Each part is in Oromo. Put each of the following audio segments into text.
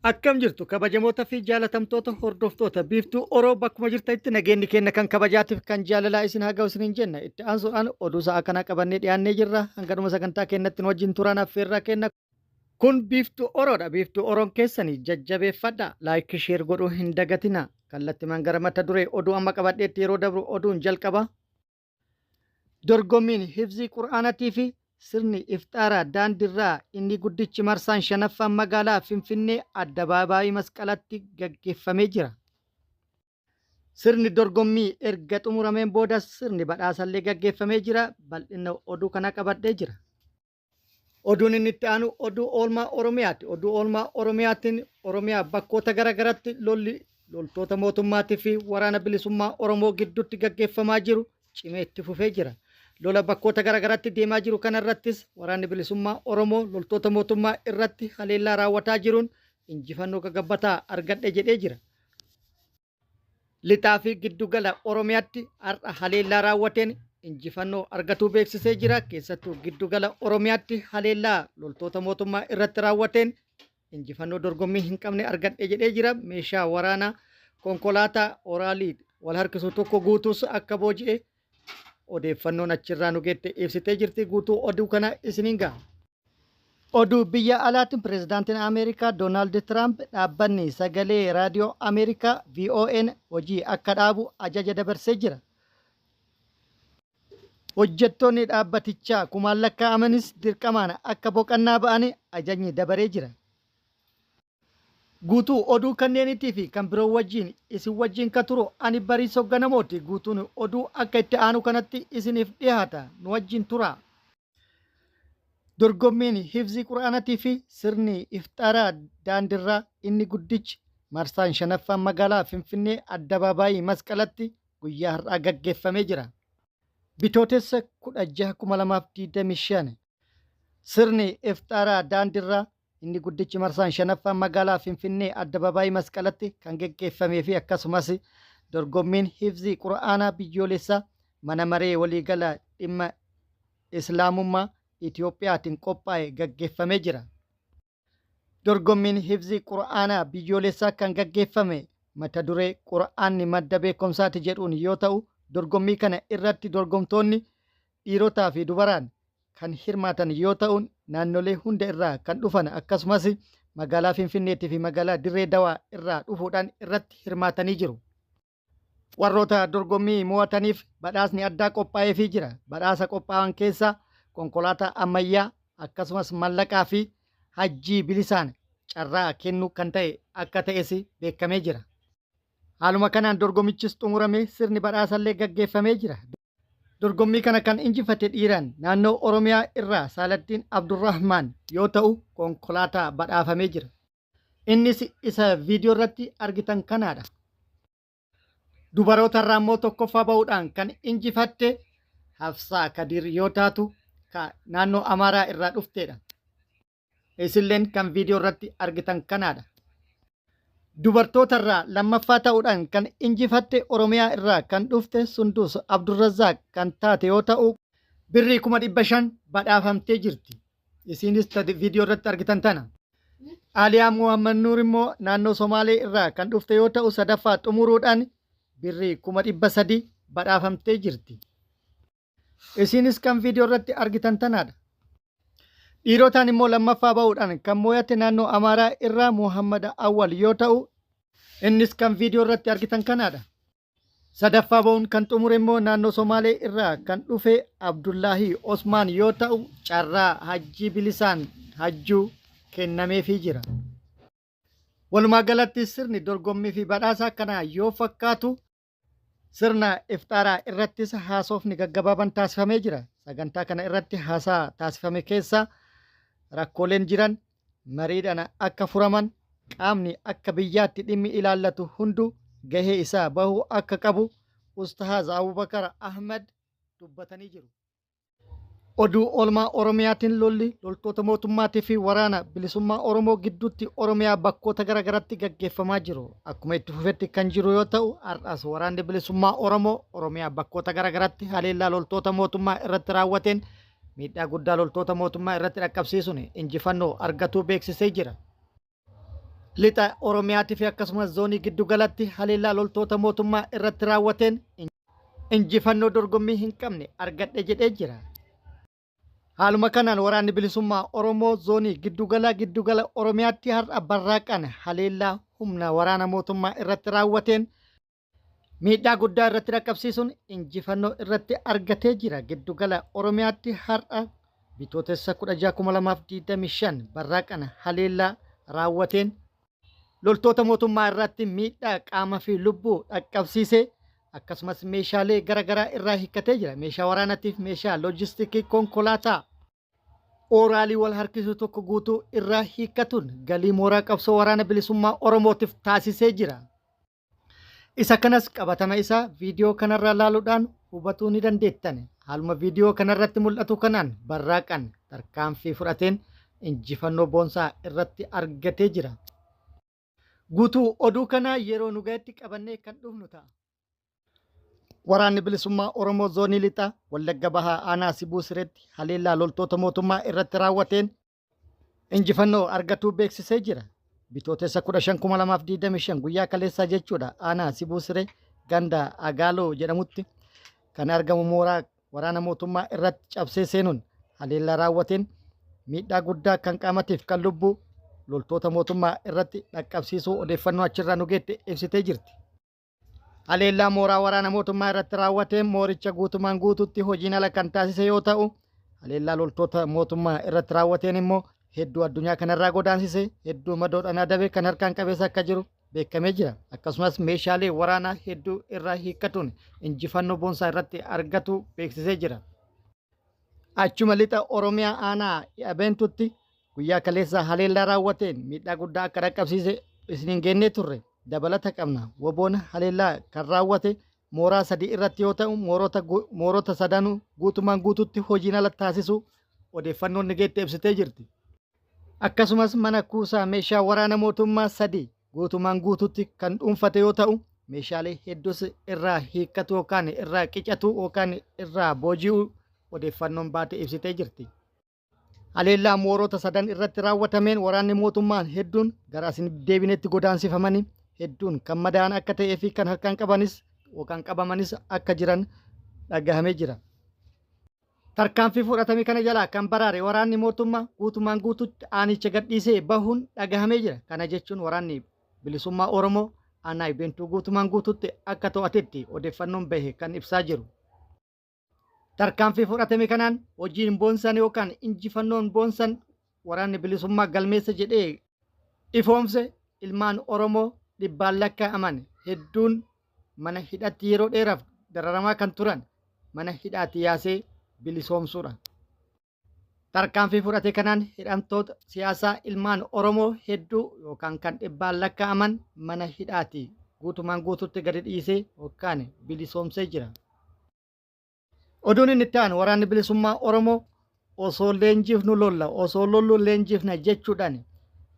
Akkam jirtu kabajamoota fi jaalatamtoota hordoftoota Biiftuu Oroo, bakkuma jirtanitti nageenyi keenya kan kabajaatiif kan jaalalaa isin haa ga'u isiniin jenna. Itti aansuudhaan oduu sa'a kanaa qabannee dhiyaannee jirra. Hanga dhuma sagantaa keenyatti nu wajjin turaan affeerraa kenna. Kun Biiftuu Oroodha. Biiftuu Oroon keessanii jajjabeeffadha. Like, share godhuu hin dagatina. Kallattimaan gara mata duree oduu amma qabadheetti yeroo dabru, oduun jalqaba. Dorgommiin hifzii Qur'aanatii fi sirni ifxaaraa daandirraa inni guddichi marsaan shanaffaan magaalaa Finfinnee Addabaabaayii Masqalaatti gaggeeffamee jira. Sirni dorgommii erga xumurameen boodas sirni badhaasallee gaggeeffamee jira. Bal'ina oduu kanaa qabadhee jira. Oduun inni itti aanu oduu oolmaa Oromiyaati. Oduu oolmaa Oromiyaatiin Oromiyaa bakkoota gara garatti lolli loltoota mootummaatii fi waraana bilisummaa Oromoo gidduutti gaggeeffamaa jiru cimee itti fufee jira. Lola bakkoota gara garatti deemaa jiru kana irrattis waraanni bilisummaa Oromoo loltoota mootummaa irratti haleellaa raawwataa jiruun injifannoo gagabbataa argadhe jedhee jira. Lixaa fi giddugala Oromiyaatti har'a haleellaa raawwateen injifannoo argatuu beeksisee jira. Keessattuu giddugala Oromiyaatti haleellaa loltoota mootummaa irratti raawwateen injifannoo dorgommii hin qabne argadhe jedhee jira. Meeshaa waraanaa konkolaataa oraalii wal harkisu tokko guutuus akka booji'e odeeffannoon achirraa nu geette ibsitee jirti. Guutuu oduu kana isiniin gaha. Oduu biyya alaatiin pirezidaantiin Ameerikaa Doonaald Tiraamp dhaabbanni sagalee raadiyoo Ameerikaa VOA'n hojii akka dhaabu ajaja dabarsee jira. Hojjettoonni dhaabbatichaa kumaan lakkaa'amanis dirqamaan akka boqannaa ba'an ajajni dabaree jira. Guutuu oduu kanneeniitii fi kan biroo wajjiin isin wajjiin ka turu ani Bariisoo Ganamooti. Guutuun oduu akka itti aanu kanatti isiniif dhihaata. Nu wajjiin turaa. Dorgommiin hifzii Qur'aanatii fi sirni ifxaaraa daandirraa inni guddichi marsaan shanaffaan magaalaa Finfinnee Addabaabaayii Masqalatti guyyaa har'aa gaggeeffamee jira. Bitootessa 16, 2025 Sirni ifxaaraa daandirraa inni guddichi marsaan shanaffaan magaalaa Finfinnee Addababaayii Masqalatti kan geggeeffamee fi akkasumas dorgommiin hifzii Qur'aanaa biyyoolessaa mana maree waliigala dhimma Islaamummaa Itiyoophiyaatiin qophaa'e gaggeeffamee jira. Dorgommiin hifzii Qur'aanaa biyyoolessaa kan gaggeeffame mata duree Qur'aanni madda beekumsaati jedhuun yoo ta'u, dorgommii kana irratti dorgomtoonni dhiirotaa fi dubaraan kan hirmaatan yoo ta'u, naannolee hunda irraa kan dhufan akkasumas magaalaa Finfinneetii fi magaalaa Dirree Dawaa irraa dhufuudhaan irratti hirmaatanii jiru. Warroota dorgommii mo'ataniif badhaasni addaa qophaa'eefii jira. Badhaasa qophaa'an keessaa konkolaataa ammayyaa akkasumas mallaqaa fi hajjii bilisaan carraa kennuu kan ta'e akka ta'es beekamee jira. Haaluma kanaan dorgomichis xumuramee sirni badhaasallee gaggeeffamee jira. Dorgommii kana kan injifate dhiiraan naannoo Oromiyaa irraa Saaladdiin Abdurrahmaan yoo ta'u, konkolaataa badhaafamee jira. Innis isa viidiyoo irratti argitan kanaadha. Dubaroota irraa immoo tokkoffaa ba'uudhaan kan injifatte Hafsaa Kadiir yoo taatu, ka naannoo Amaaraa irraa dhufteedha. Isilleen kan viidiyoo irratti argitan kanaadha. Dubartoota irraa lammaffaa ta'uudhaan kan injifatte Oromiyaa irraa kan dhufte Sunduus Abdurrazzaaq kan taate yoo ta'u, birrii 500,000 badhaafamtee jirti. Isiinis ta viidiyoo irratti argitan tana. Aaliyaa Muhammad Nuur immoo naannoo Somaalee irraa kan dhufte yoo ta'u, sadaffaa xumuruudhaan birrii 300,000 badhaafamtee jirti. Isiinis kan viidiyoo irratti argitan tanaadha. Dhiirotaan immoo lammaffaa ba'uudhaan kan mooyate naannoo Amaaraa irraa Muhammad Awwal yoo ta'u, innis kan viidiyoo irratti argitan kanaadha. Sadaffaa ba'uun kan xumure immoo naannoo Somaalee irraa kan dhufe Abdullaahii Osmaan yoo ta'u, carraa hajjii bilisaan hajjuu kennameefii jira. Walumaa galatti sirni dorgommii fi badhaasaa kanaa yoo fakkaatu, Sirna ifxaaraa irrattis haasofni gaggabaaban taasifamee jira. Sagantaa kana irratti haasaa taasifame keessaa rakkooleen jiran mariidhaan akka furaman, qaamni akka biyyaatti dhimmi ilaallatu hunduu gahee isaa bahuu akka qabu Ustaaz Abubakar Ahmad dubbatanii jiru. Oduu oolmaa Oromiyaatiin lolli loltoota mootummaatii fi waraana bilisummaa Oromoo gidduutti Oromiyaa bakkoota gara garaatti gaggeeffamaa jiru. Akkuma itti fufetti kan jiru yoo ta'u, har'as waraanni bilisummaa Oromoo Oromiyaa bakkoota gara garaatti haleellaa loltoota mootummaa irratti raawwateen miidhaa guddaa loltoota mootummaa irratti dhaqqabsiisuun injifannoo argatuu beeksisee jira. Lixa Oromiyaatii fi akkasumas zoonii giddugalatti haleellaa loltoota mootummaa irratti raawwateen injifannoo dorgommii hin qabne argadhe jedhee jira. Haaluma kanaan Waraanni Bilisummaa Oromoo zoonii giddugalaa giddugala Oromiyaatti har'a barraaqaan haleellaa humna waraana mootummaa irratti raawwateen miidhaa guddaa irratti dhaqqabsiisuun injifannoo irratti argatee jira. Giddugala Oromiyaatti har'a Bitootessa 16,2025 barraaqan haleellaa raawwateen loltoota mootummaa irratti miidhaa qaama fi lubbuu dhaqqabsiise akkasumas meeshaalee garaagaraa irraa hiikkatee jira. Meeshaa waraanaatiif meeshaa loojistikii konkolaataa ooraalii wal harkisuu tokko guutuu irraa hiikkatuun galii mooraa qabsoo waraana bilisummaa Oromootiif taasisee jira. Isa kanas qabatama isaa viidiyoo kanarraa laaluudhaan hubatuu ni dandeettan. Haaluma viidiyoo kanarratti mul'atu kanaan barraaqan tarkaanfii fudhateen injifannoo boonsaa irratti argatee jira. Guutuu oduu kanaa yeroo nu gahetti qabannee kan dhufnu ta'a. Waraanni Bilisummaa Oromoo Zoonii Lixaa Wallagga Bahaa Aanaa Sibuu Sireetti haleellaa loltoota mootummaa irratti raawwateen injifannoo argatuu beeksisee jira. Bitootessa 15,2025 guyyaa kaleessaa jechuudha aanaa Sibuu Siree ganda Agaaloo jedhamutti kan argamu mooraa waraana mootummaa irratti cabsee seenuun haleellaa raawwateen miidhaa guddaa kan qaamatiif kan lubbuu loltoota mootummaa irratti dhaqqabsiisuu odeeffannoo achirraa nu geette ibsitee jirti. Haleellaa mooraa waraana mootummaa irratti raawwateen mooricha guutumaan guututti hojiin ala kan taasise yoo ta'u, haleellaa loltoota mootummaa irratti raawwateen immoo hedduu addunyaa kanarraa godaansise, hedduu madoodhaan adabe kan harkaan qabeessa akka jiru beekamee jira. Akkasumas meeshaalee waraanaa hedduu irraa hiikkatuun injifannoo boonsaa irratti argatu beeksisee jira. Achuma lixa Oromiyaa aanaa Abeentutti guyyaa kaleessaa haleellaa raawwateen miidhaa guddaa akka dhaqqabsiise isiniin geennee turre. Dabalata qabna. Woboon haleellaa kan raawwate mooraa sadii irratti yoo ta'u moorota sadanuu guutumaan guututti hojiin ala taasisuu odeeffannoon ni geette ibsitee jirti. Akkasumas mana kuusaa meeshaa waraana mootummaa sadii guutumaan guututti kan dhuunfate yoo ta'u, meeshaalee hedduus irraa hiikkatu yookaan irraa qicatu yookaan irraa booji'u odeeffannoon baate ibsitee jirti. Haleellaa moorota sadan irratti raawwatameen waraanni mootummaan hedduun gara asin deebinetti godaansifamanii hedduun kan madaa'an akka ta'ee fi kan harkaan qabanis yookaan qabamanis akka jiran dhagahamee jira. Tarkaanfii fudhatame kana jalaa kan baraare waraanni mootummaa guutumaan guututti aanicha gadhiisee bahuun dhagahamee jira. Kana jechuun waraanni bilisummaa Oromoo aanaa Ibentuu guutumaan guututti akka to'atetti odeeffannoon bahe kan ibsaa jiru. Tarkaanfii fudhatame kanaan hojiin boonsan yookaan injifannoon boonsan waraanni bilisummaa galmeessa jedhee ifoomse ilmaan Oromoo dhibbaan lakkaa'aman hedduun mana hidhatti yeroo dheeraaf dararamaa kan turan mana hidhaati yaasee bilisoomsuudha. Tarkaanfii fudhate kanaan hidhamtoota siyaasaa ilmaan Oromoo hedduu yookaan kan dhibbaan lakkaa'aman mana hidhaati guutumaan guututti gadi dhiisee yookaan bilisoomsee jira. Oduun inni itti aanu waraanni bilisummaa Oromoo osoo leenjiifnu lolla osoo lollu leenjiifna jechuudhaan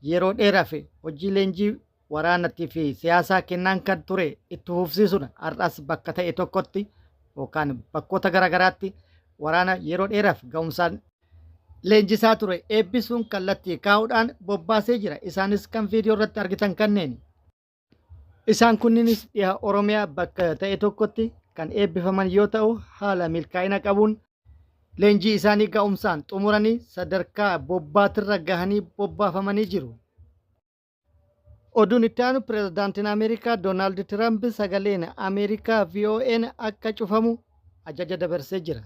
yeroo dheeraaf hojii leenjii waraanatii fi siyaasaa kennaan kan ture itti fufsiisuun har'as bakka ta'e tokkotti yookaan bakkoota garaagaraatti waraana yeroo dheeraaf ga'umsaan leenjisaa ture eebbisuun kallattii kaa'uudhaan bobbaasee jira. Isaanis kan viidiyoo irratti argitan kanneen. Isaan kunniinis dhiha Oromiyaa bakka ta'e tokkotti kan eebbifaman yoo ta'u haala milkaa'ina qabuun leenjii isaanii ga'umsaan xumuranii sadarkaa bobbaatirra gahanii bobbaafamanii jiru. Oduun itti aanu pirezidaantiin Ameerikaa Doonaald Tiraamp sagaleen Ameerikaa VOA'n akka cufamu ajaja dabarsee jira.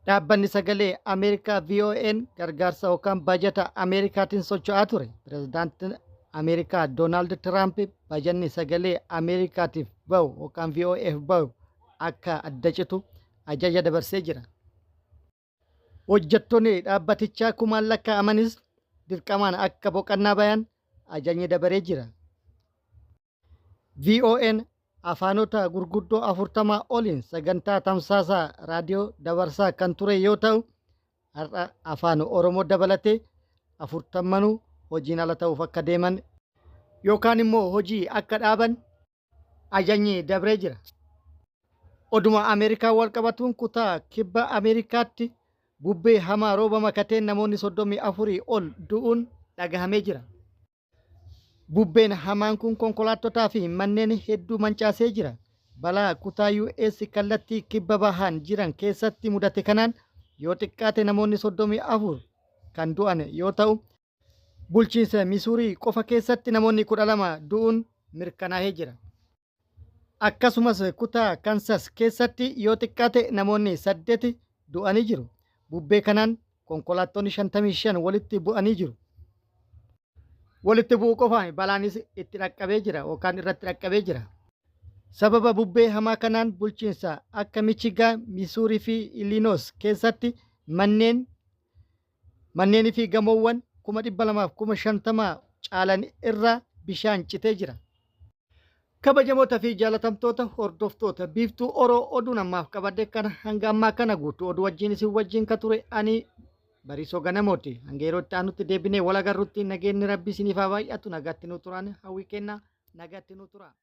Dhaabbanni Sagalee Ameerikaa VOA'n gargaarsa yookaan bajata Ameerikaatiin socho'aa ture. Pirezidaantiin Ameerikaa Doonaald Tiraamp bajanni Sagalee Ameerikaatiif bahu yookaan VOAf bahu akka adda citu ajaja dabarsee jira. Hojjettoonni dhaabbatichaa kumaan lakkaa'amanis dirqamaan akka boqannaa bayan ajajni dabaree jira. VOAn afaanota gurguddoo 40 oliin sagantaa tamsaasa raadiyoo dabarsaa kan ture yoo ta'u, har'a afaan Oromoo dabalatee afurtammanuu hojiin ala ta'uuf akka deeman yookaan immoo hojii akka dhaaban ajajni dabree jira. Oduma Ameerikaan wal qabatuun kutaa kibba Ameerikaatti bubbee hamaa rooba makateen namoonni 34 ol du'uun dhagahamee jira. Bubbeen hamaan kun konkolaattotaa fi manneen hedduu mancaasee jira. Balaa kutaa US kallattii kibba bahaan jiran keessatti mudate kanaan yoo xiqqaate namoonni 34 kan du'an yoo ta'u, bulchiinsa Misuurii qofa keessatti namoonni 12 du'uun mirkanaa'ee jira. Akkasumas kutaa Kansas keessatti yoo xiqqaate namoonni 8 du'anii jiru. Bubbee kanaan konkolaattonni 55 walitti bu'anii jiru. Walitti bu'uu qofaan balaanis itti dhaqqabee jira yookaan irratti dhaqqabee jira. Sababa bubbee hamaa kanaan bulchiinsa akka Michigan, Misuurii fi Illinois keessatti manneen manneenii fi gamoowwan 250,000 caalan irra bishaan citee jira. Kabajamoota fi jaalatamtoota hordoftoota Biiftuu Oroo, oduun ammaaf qabadhe kana hanga ammaa kana guutuu oduu wajjin isin wajjin ka ture ani Bariisoo Ganamooti. Hanga yeroo itti aanutti deebinee wal agarrutti nageenyi Rabbii isiniif haa baay'atu. Nagaatti nu turaan hawwii kenna, nagaatti nu tura.